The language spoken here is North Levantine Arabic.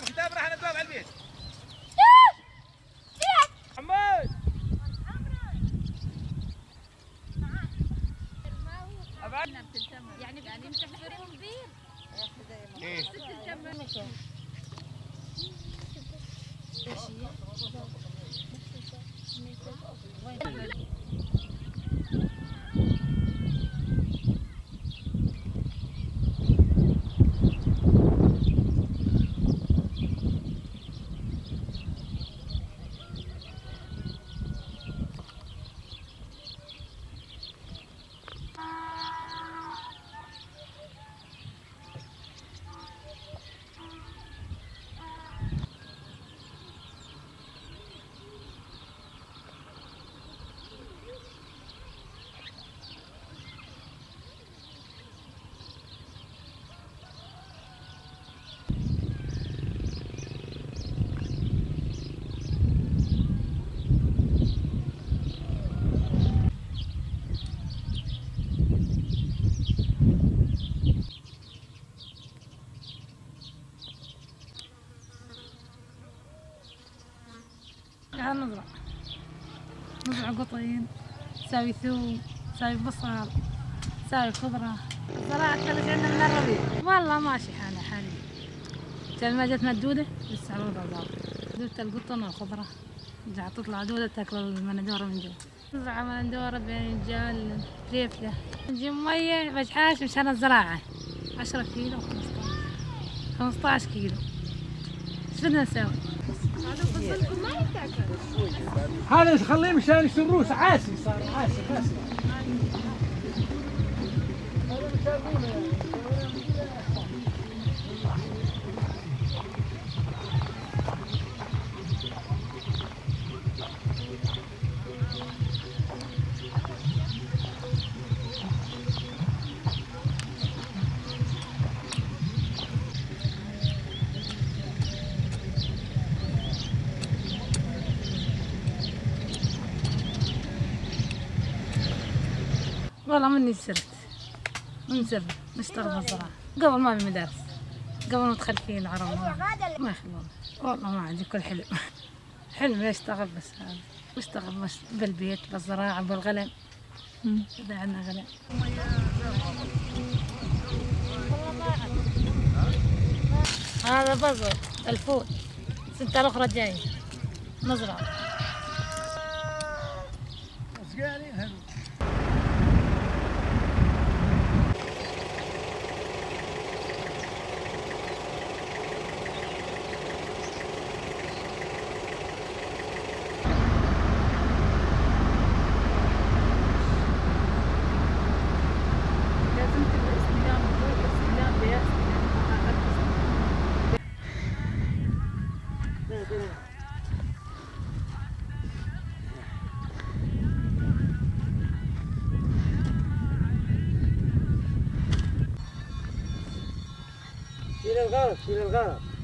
الكتاب راح ندوام على البيت. حماد يعني بدكم تحفرون بير؟ ايه نزرع نزرع قطين، نساوي ثوم، نساوي بصل، نساوي خضرة. الزراعة تبلش عندنا من الربيع. والله ماشي حالها حاليا، عشان ما جتنا الدودة لسه الوضع ضابط. دودة القطن والخضرة رجعت تطلع دودة تاكل المندورة من جوا. نزرع مندورة، باذنجان، فليفلة. نجيب مية بجحاش مشان الزراعة، 10 كيلو 15 كيلو. ايش بدنا نسوي؟ هذا خليه مشان يشتروه عاسي، صار عاسي عاسي. هذا مشان والله مني صرت نشتغل بالزراعة. قبل ما في مدارس، قبل متخلفين العرب ما يخلونا. والله ما عندي كل حلم، حلم اشتغل بس هذا، اشتغل بس بالبيت بالزراعة بالغنم، إذا عندنا غنم. هذا بزر الفول، السنة الأخرى جاي نزرع. شيل الغرف، شيل الغرف.